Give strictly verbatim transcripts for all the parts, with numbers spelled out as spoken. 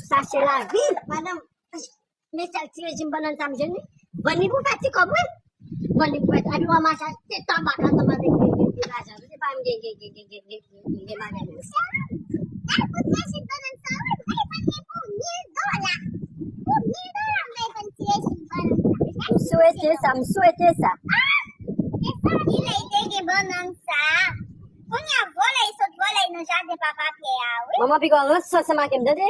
Sa se lavi, madanm. Men sèl ti rejim bannann sa m jwenn li. Vann li pou fè ti kòb, wi. Vann li pou fè ti. Epi w a mache achte tabak ansanm avèk de, de, de lajan. Se pa m gen, gen, gen, gen, gen, gen, gen, gen bagay la. Al pou ti rejim bannann sa, wi. Al vann li pou mil dola. Pou mil dola, m al vann ti rejim bannann sa. M swete sa, m swete sa. Ah! E sa ki lè te gen bannann sa. Kounye a, vòlè, sot vòlè nan jaden papa Pyè a, wi. Manman, piga w rans ansanm ak m, tande?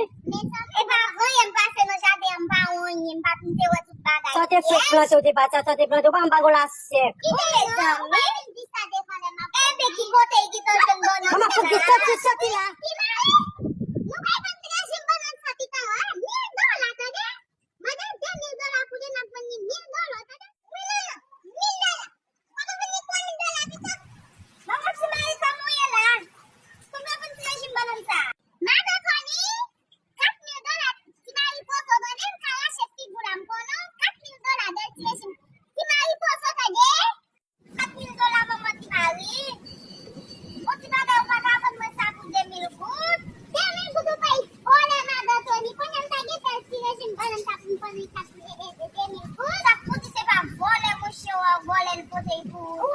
E pa vre, m pase nan jaden an, m pa wè anyen, m pa t te wè tout bagay. Sa w te fèk plante, w te pa, sa w te plante, w pa m pa gon lasèk. Ki te zanmi? Di sa devan lè m ap. Enben, ki kote ki t antre nan nan. Manman, fòk di soti, soti la. Ki mari? Nou pa konn ti rejim bannann sa pita, wi. Mil dola, tande? Mande de mil dola pou li, n ap vann li mil dola, tande? Mil dola! Mil dola! Kote w vin li twa mil dola pito? Manman ti mari, kòman w ye la? Konbyen w vin ti rejim bannann sa? Madan Tony, kat mil dola, ti mari pozo, tande, m ka rache figi w la, m konnen w, kat mil dola, bèl ti rejim. Ti mari pozo, tande? Kat mil dola manman ti mari. Yon ti bagay ou pa ta vann mwen sa pou de mil goud. De mil goud ou peye vòlè madan Tony. Kounye a m ta gen tèl ti rejim bannann sa pou m vann li kat, e, e, e, de mil goud. Sa k pou di se pa vòlè monchè w a vòlè l pote l pou ou.